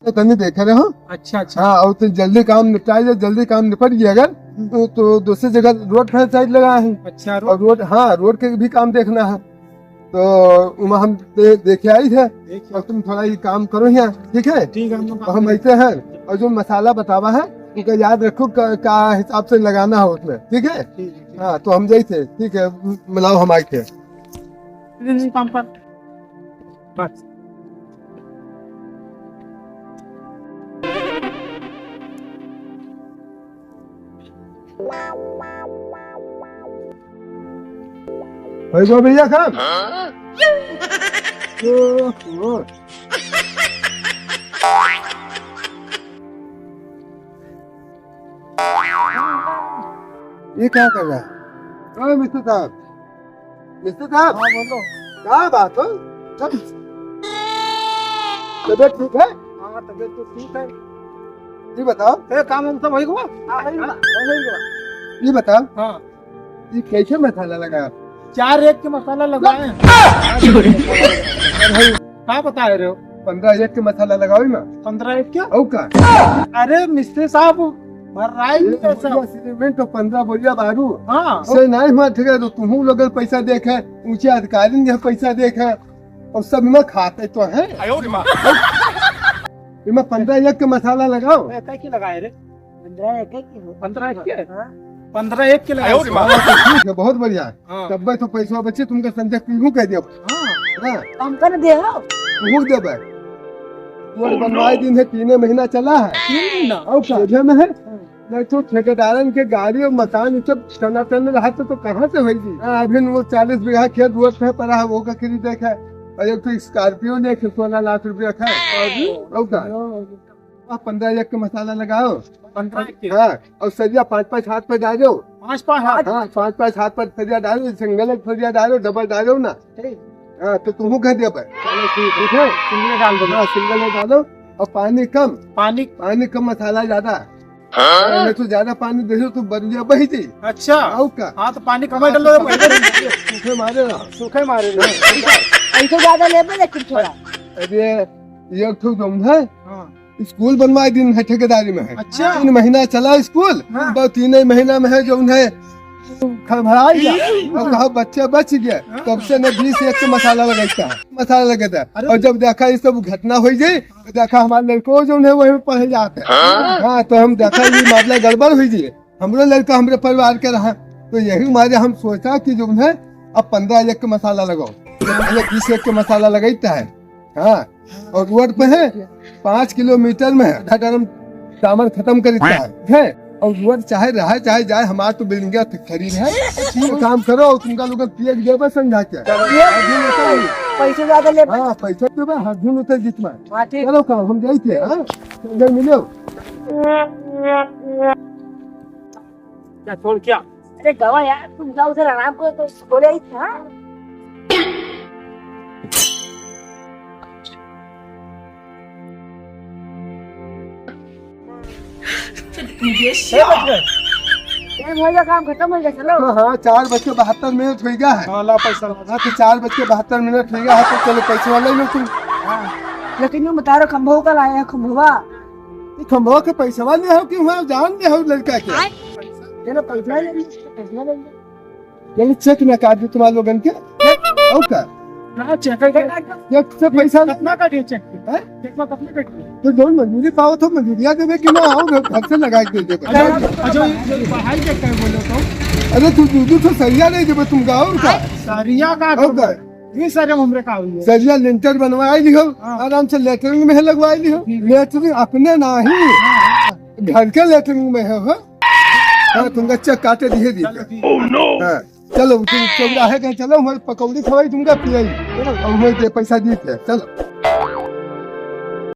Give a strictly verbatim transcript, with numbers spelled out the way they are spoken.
तो तनी देखे रहो। अच्छा, अच्छा। हाँ, और तो जल्दी काम निपटाए जाए, जल्दी काम निपट गया अगर, हम्म। तो, तो दूसरी जगह रोड पे साइड लगा है। अच्छा, रोड। और रोड, हाँ, रोड के भी काम देखना है। तो वहाँ हम दे-, देखे आई थे। देख और तुम थोड़ा ये काम करो यहाँ, ठीक है? ठीक है, हम लोग और हम काम ऐसे हैं, और जो मसाला बतावा है, उनका याद रखो, का, का हिसाब से लगाना है उसमें, ठीक है? ठीक है, ठीक। हाँ, तो हम जाई थे, ठीक है, म-, मिलाओ हम आई थे। नहीं, नहीं, काम पर। बस। होइ गो भैया काम? हाँ? ओ, ओ। ये क्या कर रहा है? ओ मिस्टर साहब, मिस्टर साहब। हाँ, बोलो। का बात हो? सब तबीयत ठीक है? हाँ, तबीयत तो ठीक है। ये बताओ। ए, काम हम सब होइ गवा? हाँ, होइ गवा। हाँ, होइ गवा। ये बताओ। हाँ। ये कैसे मसाला लगाया? चार एक के मसाला लगाए हैं। का बताए रहे हो? पन्द्रह एक के मसाला लगाओ ना। पन्द्रह एक क्या? और का? अरे मिस्त्री साहब, भर रहा है ये ये सब। बढ़िया सीमेंट और पन्द्रह बोरिया बारू। हाँ। से नहीं हुआ, ठीक है, तो तुम लोग पैसा देखे, ऊंचे अधिकारी ने पैसा देखे, और सब में खाते तो हैं। आयो रे माँ। इमा पन्द्रह एक के मसाला लगाओ। ए, कै के लगाए रे? पन्द्रह एक के हो। पन्द्रह एक के? हाँ। पन्द्रह एक के लगाए। आयो रे माँ। हाँ, तो ठीक है, बहुत बढ़िया। हाँ। तब तो पैसा बचे, तुमका संजय पीहू कह दिया। हाँ। हाँ। हमका न दे हो। पीहू देबे। रोड बनवाए दिन है, तीने महीना चला है। तीन महीना? और का? जेबे में है? हाँ। नहीं तो ठेकेदारन के गाड़ी और मकान, ये सब टनाटन रहा तो, तो कहाँ से होई जी? हाँ, अभी वो चालीस बीघा खेत रोड पे पड़ा है, वो का करी देखे। और एक तो Scorpio लेके सोलह लाख रुपया का। और जी? और का? आप पन्द्रह एक के मसाला लगाओ। पन्द्रह एक के? हाँ, और सरिया पाँच पाँच हाथ पे डालो। पाँच पाँच हाथ? हाँ, पाँच पाँच हाथ पर सरिया डालो, single एक सरिया डालो, double डालो ना। ठीक। हाँ, तो तुम कह दिया भाई। चलो ठीक है। ठीक है? Single डाल दो। हाँ, single एक डालो। और पानी कम। पानी? पानी कम, मसाला ज्यादा। हाँ? नहीं तो ज्यादा पानी दे दो तो बरिया बही जाई। अच्छा। और का? हाँ, तो पानी कम ही डालो, पहले सूखे मारे रहो। सूखे मारे रहो। ऐसे ज्यादा लेबे लेकिन थोड़ा। अरे, ये एक ठो जौन है, हाँ। स्कूल बनवाए दिन है ठेकेदारी में है। अच्छा। तीन महीना चला स्कूल, हाँ। बस तीन ही महीना में है जौन है खड़बड़ाई गया। और कहा बच्चे बच गए, हाँ। तब से न बीस एक के मसाला लगाता है, मसाला लगाता है। अरे। और जब देखा ये सब घटना हो जाए, तो देखा हमारे लड़को जौन है वही पढ़े जाते हैं। हाँ। हाँ, तो हम देखा ये मामला गड़बड़ हो जाए, हमरो लड़का हमरे परिवार के रहा, तो यही मारे हम सोचा कि जौन है अब पन्द्रह एक के मसाला लगाओ, मतलब बीस एक के मसाला लगाता है। हाँ, और रोड पे है पाँच किलोमीटर में है, आधा ड्रम सामान खत्म कर देता है, है? और रोड चाहे रहे चाहे जाए, हमार तो बिल्डिंग खड़ी है। तुम काम करो, तुमका लोग पिए के देबे समझा के। पैसे ज्यादा ले। हाँ, पैसा देबे, हाथ धुन उतर जितना। हाँ, ठीक। चलो काम, हम जाई थे, हाँ? संजय मिलो। क्या छोड़ क्या? अरे गवा यार, तुम जाओ उधर आराम करो, तो बोले ही था। टाइम हो गया, काम खत्म हो गया, चलो। हाँ, हाँ, चार बज के बहत्तर मिनट हो गया है। हाँ, ला पैसा ला। हाँ, तो चार बज के बहत्तर मिनट हो गया है, तो चलो पैसा वाला ही लो तुम। हाँ, लेकिन यूं बता रहे, खंभवा का लाया है, खंभवा। ये खंभवा के पैसा वाले हो कि वहाँ जान दे हो लड़का के? चलो पैसा ले लो, पैसा ले लो। यानी चेक ना काट दे तुम्हारे लोगन के? और का? ना चेक है। चेक से पैसा कितना काटिए चेक पे? हैं? चेक में कितना काटिए? तो जौन मजूरी पावत हो, मजूरिया देबे कि ना, आओ घर, घर से लगा के दे देबे। अच्छा, अच्छा, ये पढ़ाई के क्या बोले तो? अरे तू दू दू ठो सरिया नहीं देबे तुमका, और का? सरिया का और का? ये सारे हमरे का हुई है। सरिया लिंटर बनवाई लिहो, हाँ। आराम से लेटरिन में लगवाई लिहो। हम्म। लेटरिन अपने ना ही, हाँ, हाँ। घर के लेटरिन में है हो। हाँ, तुमका चेक काटे दिए दी। चलो, ठीक है। Oh, no! हाँ, चलो, तुम चौराहे के चलो, हमारे पकौड़ी खवाई तुमका पियाई। चलो। और हमारे दे पैसा दी थे, चलो।